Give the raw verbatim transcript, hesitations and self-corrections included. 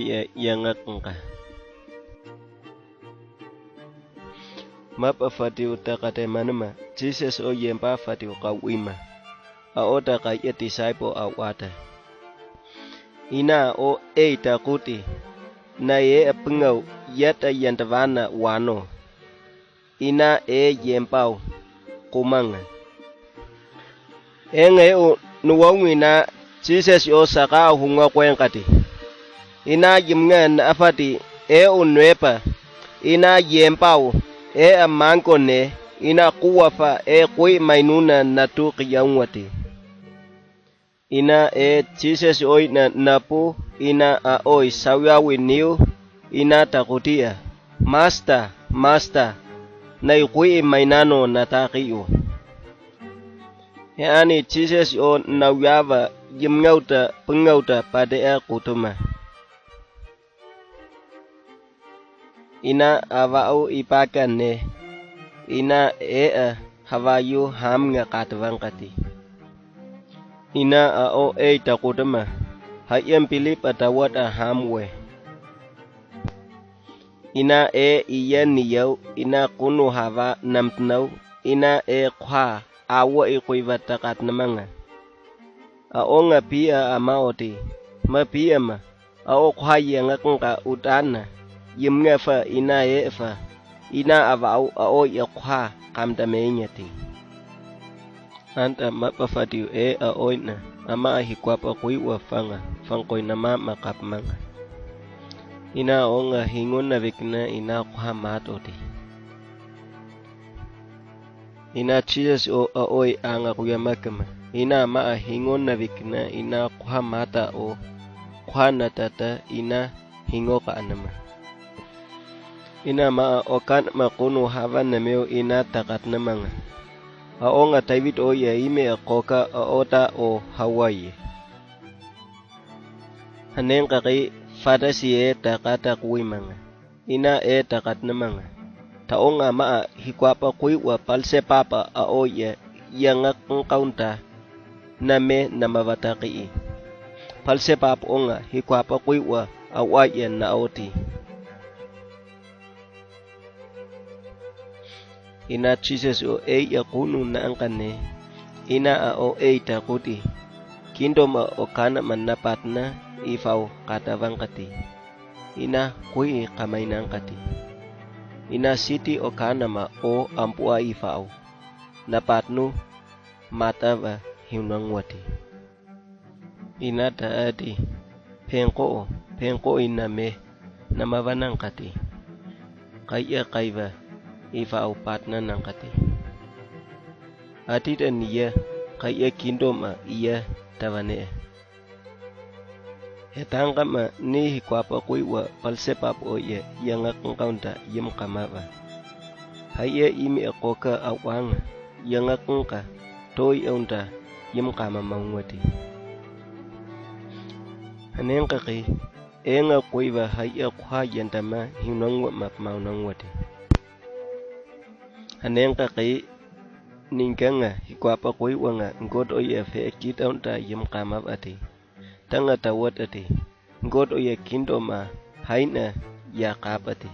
Ye, yangaknka. Map afati utakate manuma, Jesus o yempa afati ukawima. A ota ka ye disciple a wata. Ina o eita kuti, na ye apngau yata yantavana wano. Ina e yempau kumanga. Enge u nuwawina Jesus yo saka hunga kwenkati. Ina yimngan afati e u nwepa. Ina yempau e amanko ne ina kuwafa e kui mainuna natu kiyaungwati. Ina e Jesus oina napu ina a oi sawiawi niu ina takutia. Master, Master, na ikui mainano na takiu. He ani Jesus o na wiava yimngauta pngauta padea kutuma. Ina ava'u ipakane. Ina ea havayu ham nga katvankati. Ina a o e takutuma. Hayem Philip atawat a ham we. Ina e iya niyau ina kunu hava namtnau ina e kwa awa ikuiva takatnamanga. A o nga pia ama oti. Ma pia ma. A o kwa yangaknka utana. Yimngefa ina efa. Ina ava'u a o yakwa kamta menyati. Anta mapa fatiu e a oina ama a hikwapa kuiwa fanga fankoinama makapmanga. Ina onga hingona vikna ina kwa matoti. Ina Jesus o a oi anga kuyamakama. Ina ama a hingona vikna ina kwa mata o kwa natata ina hingoka anama. Ina ma a okan ma kunu hava nameo ina takat namanga. A onga David o ya ime a koka a ota o Hawaii. Hanen kaki fada si e takata kuimanga. Ina e takat namanga. Ta onga ma a hikwapa kuiwa palse papa a o ya yangak ngkaunta na me na mavataki i. Palse pap onga hikwapa kuiwa a waya na oti. Ina Jesus o e ya kunu na angkane. Ina a o e ta kuti. Kingdom a o kana manapatna ifau katavangkati. Ina kui kamainangkati. Ina siti o kana ma o ampua ifau. Napatnu matava hiunangwati. Ina ta ati. Penko o penko ina me namavanangkati. Kaya kaiva ifau patna nangkati. Ati ta niya kaya kingdom a iya tavane. He tangkama ni hikwapa kuiwa palsepap o ye yangak ngkaunta yim kamava. Haiya imi akoka awanga yangak ngka toi aunta yim kama maungwati. Hanen kaki enga kuiva haiya kuha yantama hinangwa map maunangwati. Hanen kaki ningkanga hikwapa kuiwa nga ngot o ye fe kitaunta yim kamavati. Tanga tawat ati. Ngot o ya kingdom a haina ya kap ati.